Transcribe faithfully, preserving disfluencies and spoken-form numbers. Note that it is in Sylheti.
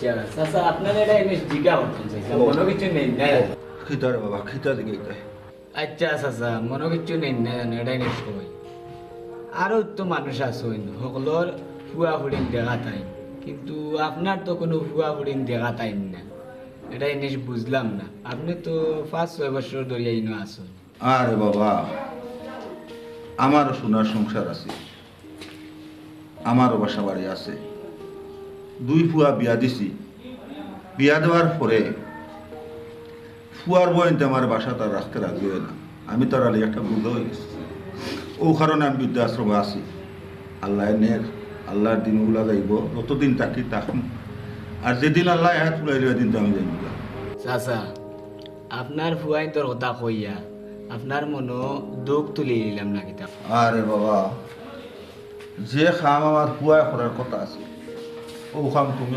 আচ্ছা, চাচা, আপনারে একটা জিনিস জিজ্ঞাসা করতাম চাইছিলাম, ও। মনো কিছু নেইন না? ও, খিতা রে বাবা, খিতা দিকে এটা? আচ্ছা চাচা, মনো কিছু নেইন না জানো, এটা জিনিস কই। আরো তো মানুষ আছইন, হকলর ফুয়া ফুড়িন দেখা তাইন, কিন্তু আপনার তো কুনু ফুয়া ফুড়িন দেখা তাইন না। এটা জিনিস বুঝলাম না। আপনে তো পাঁচ ছয় বছর ধরিয়া ইনো আছইন। আরে বাবা, আমারও সোনার সংসার আছে, আমারও বাসা বাড়ি আছে। দুই ফুয়া বিয়া দিছি, বিয়া দেওয়ার পরে ফুয়ার বইনতে আমার বাসাত আর রাখতে রাজি অয় না। আমি তার আলী একটা বুঝা অই গেছি, অউ কারণে আমি বৃদ্ধাশ্রমে আছি। আল্লায় নের, আল্লার দিন অগুলা যাইবো, যতদিন থাকি থাকমু। আর যেদিন আল্লায় হায়াত ফুরাইলো, এদিন তো আমি যাইমু গা। চাচা, আপনার ফুয়াইন্তর কথা কইয়া আপনার মনো দুখ তুলি নিলাম না কিতা? আরে বাবা, যে কাম আমার ফুয়ায় করার কথা আছে, অউ কাম তুমি